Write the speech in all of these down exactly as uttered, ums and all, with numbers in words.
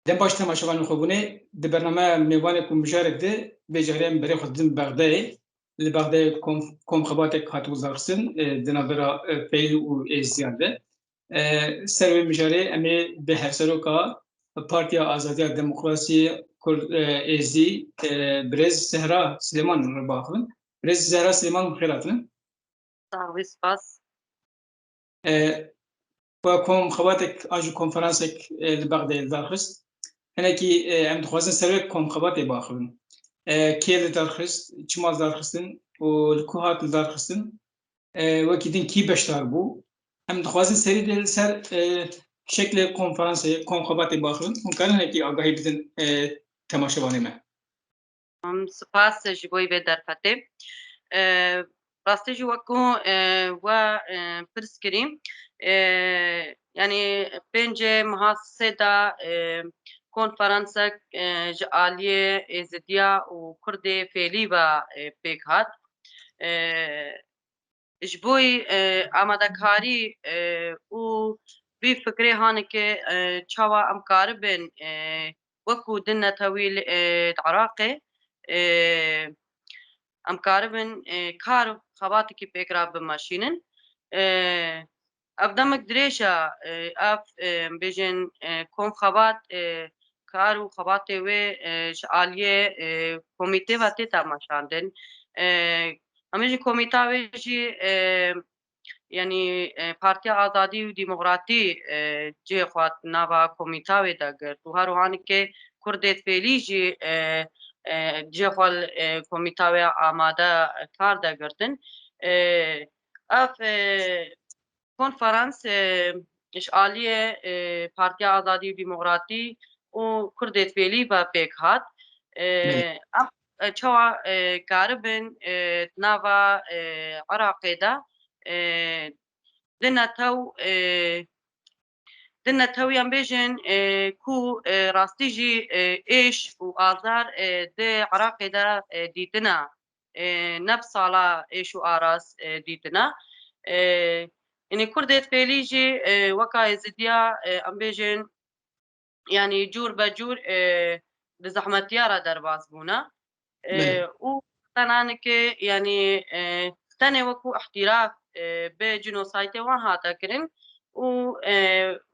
Dem baş temaşevanên xwebûnê, di bernameya mêvanê ku mijarek de vê carê em berê xwe didin Bexdayê. Li Bexdayê kom, komxebatek hatibû darxistin, e, di navbera, e, Feylî û Êzidiyan de. E, ser wê mijarê em ê bi Hevseroka Partiya Azadiya Demokrasiyê Kurd, e, Êzidî, e, birêz Zehra Silêman re biaxivin. Birêz Zehra Silêman, bi xêr hatine. Sax bî, spas. E, we kom xebatek an jî konferansek, e, li Bexdayê li dar xist. Hinekî, e, em dixwazin ser wê kom xebatê biaxivin. E, kê li dar xist, çima li dar xistin û li ku hat li dar xistin? E, wekî din kî beşdar bû? Em dixwazin serî de li ser, e, şeklê konferansê, kom xebatê biaxivin. Hûn karin hinekî agahî bidin, e, temaşevanê me? Em, spas ji bo vê derfetê. E, rastî jî wekû, e, we, e, pirs kirî, e, yanî pêncê meha sê de, e, konferansek, e, ji aliyê Êzidiya û Kurdê Fêlî ve, e, pêk hat. E, ji bo, e, amadekarî, e, û vî fikrê hanike, e, çawa em karibin, e, wekû din netewî li, e, di Iraqê, e, em karibin, e, kar û xebatekî pêk re bimeşînin. E, ev demek dirêj e, e, ev, e, em bêjin, e, kom xebat, e, kar û xebatê wê, e, ji aliyê, e, komîtê ve tê temaşandin. E, em ê jî komîta wê jî, e, yanî, e, Partiya Azadî û Demokratî, e, cihê xwe nava komîta wê de girt û her wiha hanike Kurdê Fêlî jî, e, e, cihê xwe li, e, komîta wê amade kar de girtin. E, ev, e, konferans, e, ji aliyê, e, Partiya Azadî û Demokratî û Kurdê Fêlî ve pêk hat. E, Belê. Em, e, çawa, e, karibin, e, di nava, e, Iraqê de, e, di netew, e, di netewî em bêjin, e, ku, e, rastî jî, e, êş û azar, e, di Iraqê de, e, dîtine. E, ne bi sala êş û aras, e, dîtine. E, yanî Kurdê Fêlî jî, e, weka Êzidiya, e, em bêjin, yanî cûr be cûr, e, di zehmetiya re derbas bûne. E, Belê. Û tenanike, yanî, e, tenê wekû îhtîraf, e, bi cînosaytê wan hate kirin û, e,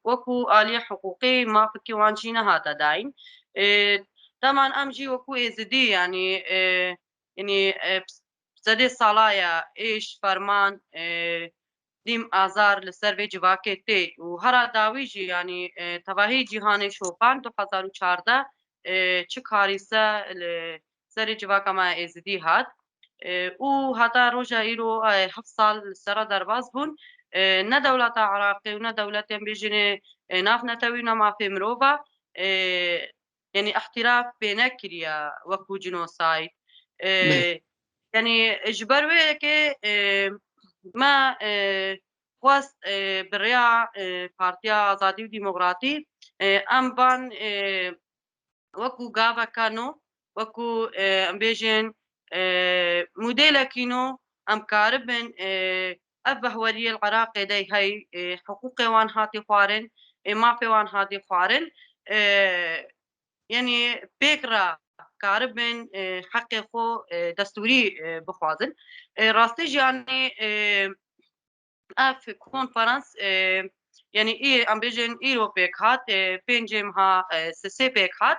wekû aliyê hiqûqî mafekî wan jî nehate dayîn. E, deman em jî wekû Êzidî, yanî, e, yanî, e, sedê sala ye êş, ferman, e, dîm azar li ser vê civakê tê û hera dawî jî, yanî, e, tevahî cîhanê şopand du hezar û çardeh, e, çi karîse li serê civaka me Êzidî hat. E, û heta roja îro, e, heft sal li ser re derbas bûn. E, ne dewleta Iraqê û ne dewletên bêjinê, e, navnetewî û ne mafê mirova, e, yanî îhtîraf pê nekiriye wekû cînosayt. E, Belê. Yanî ji ber wê yekê, e, me, e, xwest, e, bi rêya, e, Partiya Azadî û Demokratî, e, em van, e, wekû gaveka nû, wekû, e, em bêjin, e, modêlekî nû, em karibin, e, ev behweriyê li Iraqê de hey, e, hiqûqê wan hatî xwarin, e, mafê wan hatî xwarin, e, yanî pêk re karibin, e, heqê xwe, e, destûrî, e, bixwazin. E, rastî jî, yanî, e, ev konferans, e, yanî î, em bêjin îro pêk hat, e, pêncê meha, e, sisê pêk hat.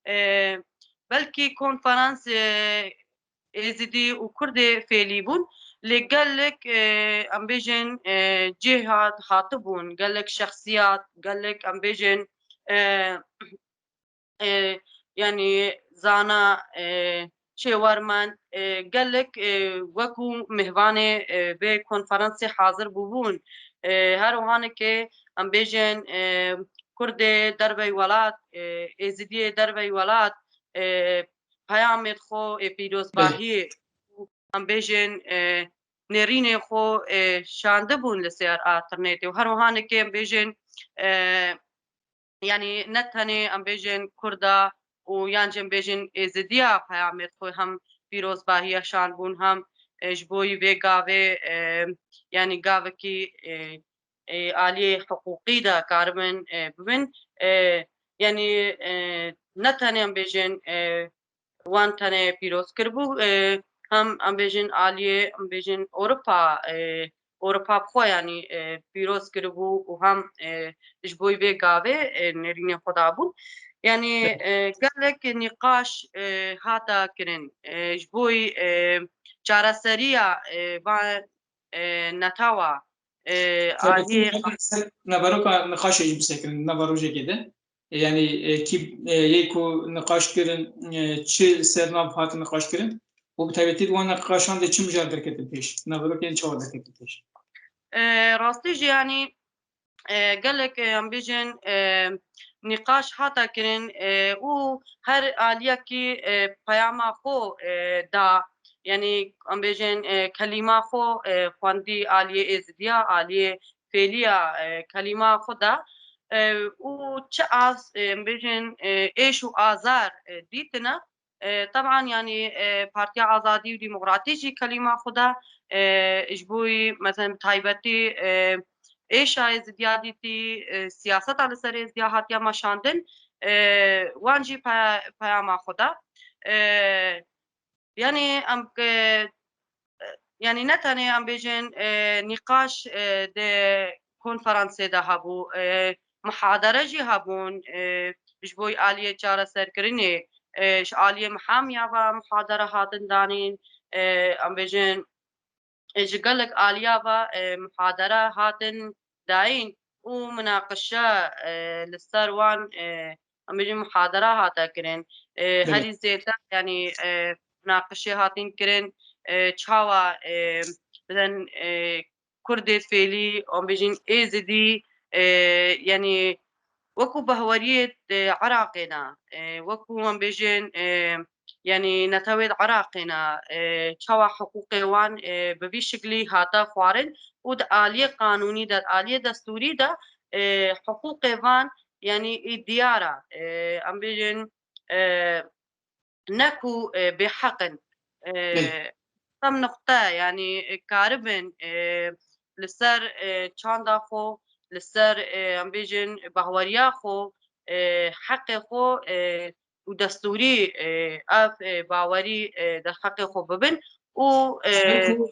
E, belkî konferans, e, Êzidî û Kurdê Fêlî bûn. Lê gelek, e, em bêjin, e, cih hat, hatibûn, gelek şexsiyat, gelek em bêjin, e, e, yanî zana, e, şêwermend, e, gelek, e, wekû mêvanê, e, vê konferansê hazir bûbûn. E, her wiha nike em bêjin, e, Kurdê dervey welat, e, Êzidiyê dervey welat, e, peyamê xwe ê pîrozbahiyê, em bêjin, e, nêrînê xwe, e, şandibûn li ser internetê û her wiha nike em bêjin, e, yanî ne tenê em bêjin Kurda û yan jî em bêjin Êzidiya peyamê xwe hem pîrozbahiya şandibûn hem, e, ji bo yî vê gavê, e, yanî gavekî, e, e, aliyê hiqûqî de karibin, e, bibin. E, Yanî, e, ne tenê em bêjin, e, wan tenê pîroz kiribû, e, hem em bêjin aliyê, em bêjin Ewropa, e, Ewropa bi xwe, yanî, e, pîroz kiribû û hem, e, ji bo vê gavê, e, nêrînê xwe dabûn. Yanî, e, gelek nîqaş, e, hata kirin, e, ji bo, e, çareseriya, e, van, e, netewa, e, aliyê. Naveroka nîqaşê jî bisekirin, nava rojekê de. Yanî, e, kî, e, yê ku niqaş kirin, e, çi ser nav hatin niqaş kirin û bi taybetî di wan niqaşan de çi mijar derketin pêş? Naverokên çawa derketin pêş? E, rastî jî, yanî, e, gelek, e, em bêjin, e, nîqaş hata kirin, e, û her aliyekî, e, peyama xwe, e, da, yanî, em bêjin, e, kelîma xwe, e, xwendî aliyê êzidiya, aliyê fêliya, e, kelîma xwe da, e, û çi az, e, em bêjin, e, êş û azar, e, dîtine, e, teban, yanî, e, Partiya Azadî û Demokratî jî kelîma xwe da, e, ji bo, mesela, bi taybetî, e, êşa êzidiya dîtî, e, siyaseta li ser êzidiya hatiye meşandin, e, wan jî pe-, peyama xwe da. E, Yanî em, e, yanî ne tenê em bêjin, e, nîqaş, e, di konferansê de hebû, e, muhadere jî hebûn, e, ji bo aliyê çareserkirinê, e, ji aliyê mihamiya ve muhadere hatin danîn, e, em bêjin, e, ji gelek aliya ve, e, muhadere hatin dayîn û minaqişe, e, li ser wan, e, em bêjin muhadere hate kirin. E, Evet. Herî zêde, yanî, e, minaqişê hatin kirin, e, çawa, e, bizen, e, Kurdê fêlî, em bêjin Êzidî, e, yanî wekû bahweriyê, e, Iraqê ne, e, wekû em bêjin, e, yanî netewê di Iraqê ne, e, çawa hiqûqê wan, e, bi vî şiklî hate xwarin û di aliyê qanûnî de, di aliyê destûrî de, e, hiqûqê van, yanî, ê diyar e, e, em bêjin, e, ne ku, e, bêheq in. E, Belê. Tam nuqte, yanî, e, karibin, e, li ser, e, çanda xwe, li ser, e, em bêjin, bahweriya xwe, e, heqê xwe, e, û destûrî, e, ev, e, bawerî, e, derheqê xwe bibin û, e, Ji ber ku,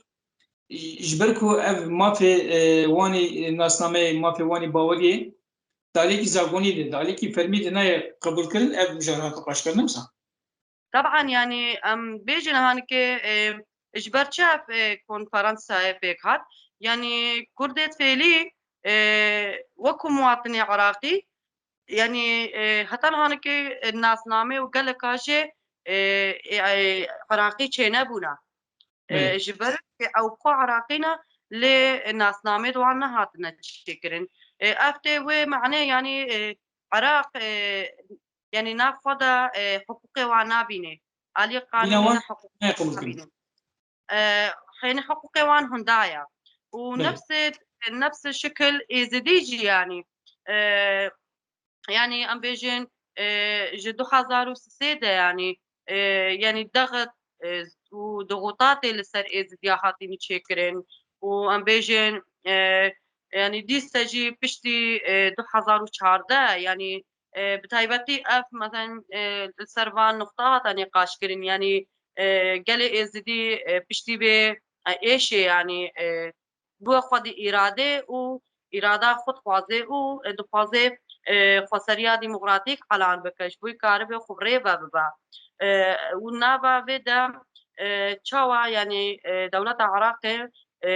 ji ber ku ev mafê, e, wanî, e, nasnameyê, mafê wanî baweriyê, di aliyekî zagonî de, di aliyekî fermî de nayê qebûlkirin, ev mijar hat niqaşkirin, ne wisa? Teban, yanî, em bêjin hanike, e, ji ber çi ev, e, konferansa pêk hat? Yanî Kurdê fêlî, e, wekû muwatinê Iraqî, yanî, e, heta niha hanike, e, nasname û geleka jê, e, e, e, Iraqî çênebûne. E, Belê. Ji ber ku ew xwe Iraqî ne, lê nasnamê di wan nehatine çêkirin. E, ev tê wê manê, yanî, e, Iraq, e, yanî nav xwe de, e, hiqûqê wan nabîne. Alî Bîna qanûnê wan ne hiqûqê nayê qebûl kirin. Nabîne. E, Hênî hiqûqê wan hunda ye. Û Belê. Nefsê, nefsê şikil Êzidî jî, yanî, e, yanî em bêjin, e, ji du hezar û sê de, yanî, e, yanî dexit, e, û dixutatê li ser Êzidiya hatîne çêkirin û em bêjin, e, yanî dîse jî piştî, e, du hezar û çardeh, yanî, e, bi taybetî ev, meselen, e, li ser van nuqta hate nîqaşkirin, yanî, e, gelê Êzidî, e, piştî vê, e, êşê, yanî, e, bi we xwedî îrade û îrada xwe dixwaze û, e, dixwaze, e, xweseriya demokratîk elan bike, ji bo karibe xwe bi rê ve bibe. E, û nava vê de, e, çawa, yanî, e, dewleta Iraqê, e,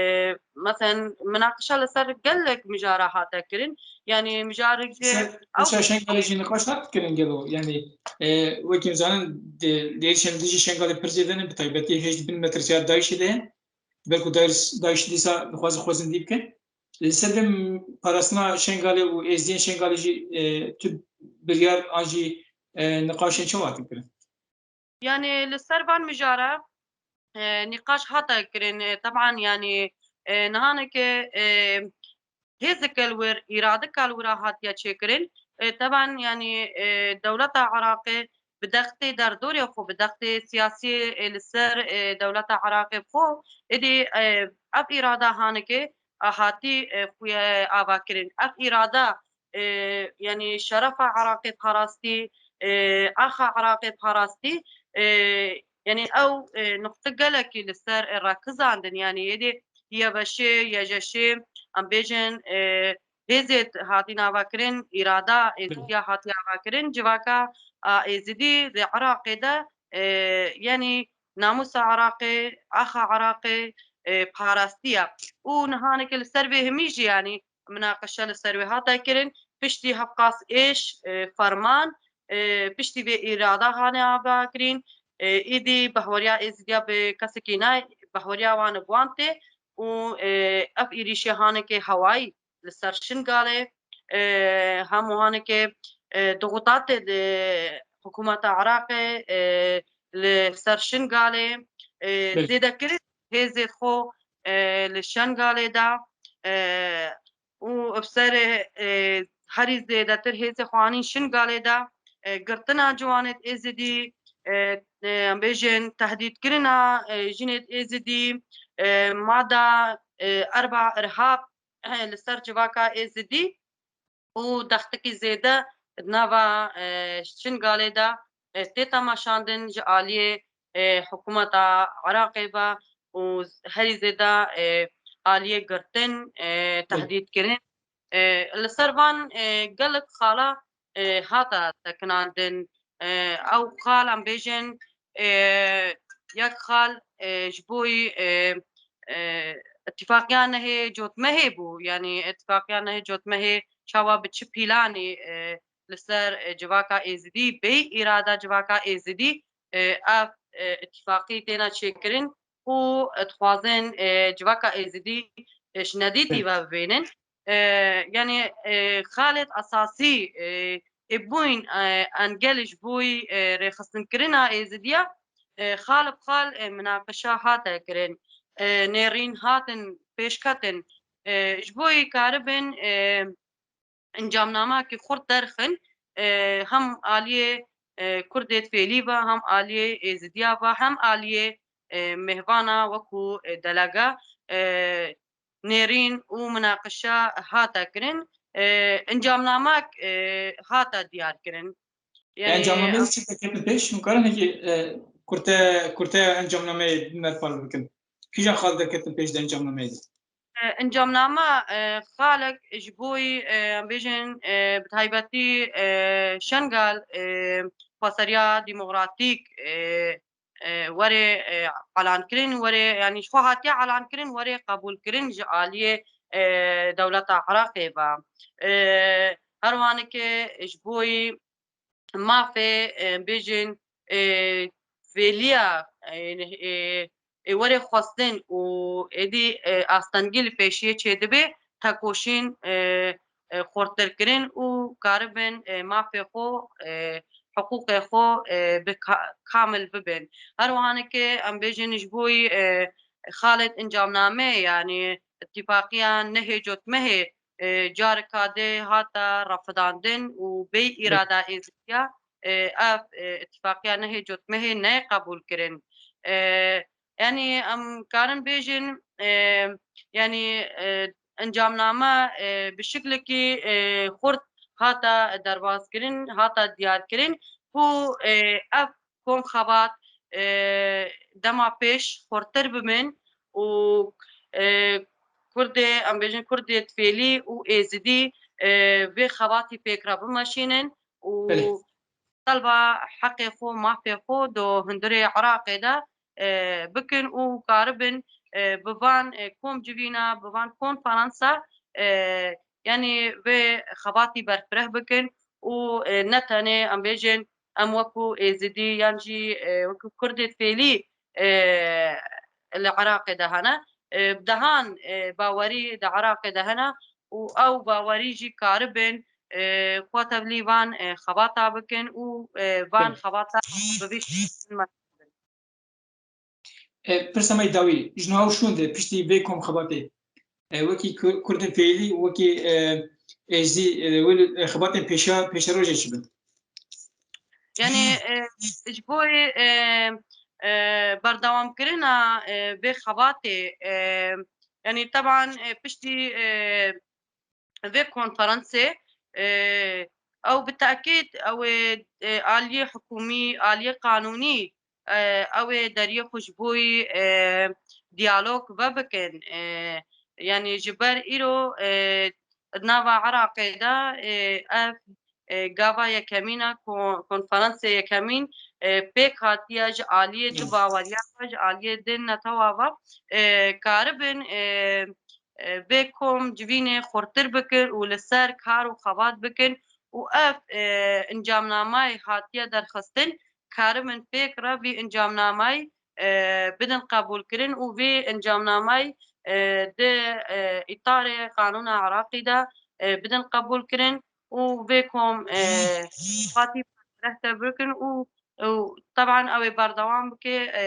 meselen, minaqişe li ser gelek mijara hate kirin. Yanî mijarek jê Ser, ew ser Şengalê jî niqaş hat kirin gelo. Yanî, e, wekî em zanin, di, di êrişên dijî Şengalê pir zêde ne, bi taybetî hêj dibin metirsiyat DAIŞê de ye. Belku DAIŞ, DAIŞ dîsa dixwaze xwe zindî bike. Li ser vê parastina Şengalê û êzdiyên Şengalê jî, e, tu biryar an jî, e, niqaşên çawa hatin kirin? Yanî li ser van mijara, e, nîqaş hate kirin, e, teban, yanî, e, nihaneke, e, hêzeke li wir, îradeke li wira hatiye çêkirin. E, teban, yanî, e, dewleta Iraqê bi dextê derdorê xwe, bi dextê siyasî, e, li ser, e, dewleta Iraqê bi xwe, êdî, e, ev îrada hanike, e, hatî, e, xuye ava kirin. Ev îrada, e, yanî şerefa Iraqê parastî, e, axa Iraqê parastî, e, yanî ew, e, nuqte gelekî li ser, e, rakizandin, yanî êdî Y B Ş, Y J Ş, em bêjin, e, hêzê hatî avakirin, îrada Êzidiya hatî avakirin, civaka a Êzidî di Iraqê de, e, yanî namûsa Iraqê, axa Iraqê, e, parastiye. Û nihaneke li ser vê hemî jî, yanî minaqeşe li ser wê hate kirin, piştî hevqas êş, e, ferman, e, piştî vê îrada hane avakirîn, e, êdî behweriya Êzidiya bi kesekî nayê, behweriya wan bi wan tê û, e, ev êrîşê hanekê hewayî li ser Şingalê, e, hemû hanekê, e, dixutatê li hikûmeta Iraqê, e, li ser Şingalê, e, Belê. zêdekirin hêzê xwe, e, li Şingalê de, e, û bi ser, e, herî zêdetir hêzê xwe anîn Şingalê de, e, girtina ciwanêt Êzidî, e, e, em bêjin tehdîdkirina, e, jinêt Êzidî, e, mada, e, erba irhab, li ser civaka Êzidî û dextekî zêde di nava, e, Şingalê de, e, tê temaşandin ji aliyê, e, hikûmeta Iraqê ve û herî zêde, e, aliyê girtin, e, tehdîdkirin. E, li ser van, e, gelek xala, e, hate sekinandin. E, ew xal em bêjin, e, yek xal, e, ji bo yî, e, e, îtifaqiya nehê cotmehê bû. Yanî îtifaqiya nehê cotmehê çawa bi çi pîlanî, e, li ser, e, civaka Êzidî, bêyî îrada civaka Êzidî, e, ev, e, îtifaqî têne çêkirin û dixwazin, e, civaka Êzidî, e, ji nedîtî Belê. ve bibînin. E, yanî, e, xalêt esasî, e, ê bûyn, e, engel ji bo yî, e, rêxistinkirina Êzidiya, e, xal bi xal, e, minaqeşa hate kirin, e, nêrîn hatin pêşketin, e, ji bo yî karibin, e, encamnamekî xurt derxin, e, hem aliyê, e, Kurdê fêlî ve, hem aliyê Êzidiya ve, hem aliyê, e, mêvana wekû, e, delege, e, nêrîn û minaqeşe hate kirin, e, encamnamek, e, hate diyar kirin. Yanî, Encamnameyê çi derketin pêş? Hûn karin hekî, e, kurte, kurte encamnameyê me far bikin. Kîjan xal derketin pêş di encamnameyê de? E, encamname, e, xalek ji bo yî, e, em bêjin, e, bi taybetî, e, Şengal, e, xweseriya demokratîk, e, e, were, e, elan kirin, were, yanî ji xwe hatiye elan kirin, were qebûl kirin ji aliyê, e, dewleta Iraqê ve. E, her wanike ji bo yî mafê, e, bêjin, e, fêliya, e, e, e, were xwestin û êdî, e, astengî li pêşiyê çêdibe, tekoşîn, e, e, xurttir kirin û karibin, e, mafê xwe, e, hiqûqê xwe, e, bi ka-, kamil bibin. Her wiha neke em bêjin ji bo yî, e, xalêt encamname, yanî îtîfaqiya nehê cotmehê, e, careka dê hate refidandin û bê Be- îrada Êzidiya, e, ev, e, îtîfaqiya nehê cotmehê neyê qebûl kirin. E, yanî em karin bêjin, e, yanî, e, encamname, e, bi şiklekî, e, xurt hate derbazkirin, hate diyarkirin ku, e, ev kom xebat, e, dema pêş xurtir bibin û, e, Kurdê, em bêjin Kurdê fêlî û Êzidî, e, vê xebatî pêk re bimeşînin û Belê. telba heqê xwe, mafê xwe do hundirê Iraqê de, e, bikin û karibin, e, bi van, e, kom civîna, bi van konferansa, e, yanî vê xebatî berfireh bikin û, e, ne tenê em bêjin em wekû Êzidî yan jî, e, wekû Kurdê fêlî, e, li Iraqê de hene. E, bi dehan, e, bawerî di Iraqê de hene û ew bawerî jî karibin, e, xwe tevlî van, e, xebata bikin û, e, van Belê. xebata bi vî şekilî E, pirsa me yê dawî, ji niha û şûnde piştî vê kom xebatê, e, wekî Kur-, Kurdên fêlî, wekî, e, Êzidî, e, wê, e, xebatên pêşa-, pêşerojê çi bin? Yanî, e, ji bo yê, e, e, berdewamkirina, e, vê xebatê, e, yanî teban, e, piştî, e, vê konferansê, e, ew bi tekîd ew ê, e, aliyê hikûmî, aliyê qanûnî, e, ew ê deriyê xwe ji bo yî, e, diyalog vebikin. E, yanî ji ber îro, e, di nava Iraqê de, e, ev, e, gava yekemîn e, ko-, konferansê yekemîn, e, pêk hatiye ji aliyê du baweriya ve, ji aliyê du netewa ve, e, karibin, e, e, vê kom civînê xurtir bikin û li ser kar û xebat bikin û ev, e, encamnamayê hatiye derxistin, karibin pêk re vî encamnamayî, e, bidin qebûlkirin û vê encamnamayî, e, di, e, îtarê qanûna Iraqî de, e, bidin qebûlkirin û vê kom, e, xebatî rehte bikin û, û teban ew ê berdewam bike, e,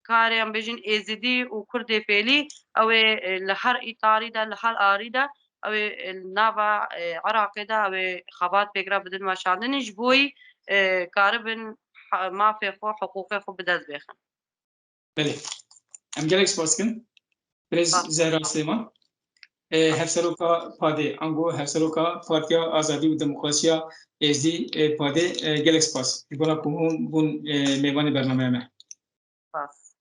karê em bêjin Êzidî û Kurdê fêlî, ew ê, e, li her îtarî de, li her arî de, ew ê, e, li nava, e, Iraqê de ew ê xebat pêk re bidin weşandinê, ji bo yî, e, karibin ha-, mafê xwe, hiqûqê xwe bi dest bêxin. Belê. Em gelek spas dikin. Birêz Spas. Zehra Silêman. E, hevseroka PADê, ango hevseroka Partiya Azadî û Demokrasiya Êzdî, e, PADê, e, gelek spas. Ji bona ku hûn bûn, e, mêvanê bernameya me. Spas.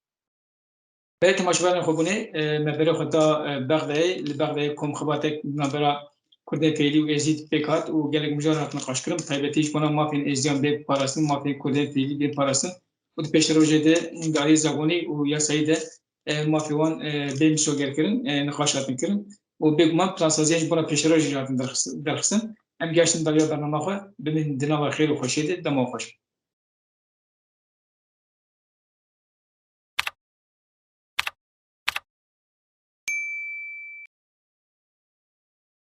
Belê temaşevanên xwebûnê, e, me berê xwe da, e, Bexdayê, li Bexdayê komxebatek navbera Kurdên Fêlî û Êzîd pêk hat û gelek mijar hatin nîqaşkirin, bi taybetî ji bona mafên Êzidiyan bê parastin, mafên Kurdên Fêlî bê parastin û di pêşerojê de darê zagonî û yasayî de, e, mafê wan, e, bê misogerkirin, e, nîqaş hatin kirin û bêguman plansaziya ji bona pêşerojê jî hatin derxis-, derxistin. Em gihiştin dawiya bernama xwe, bimînin di nava xêr û xweşiyê de, dema xweş.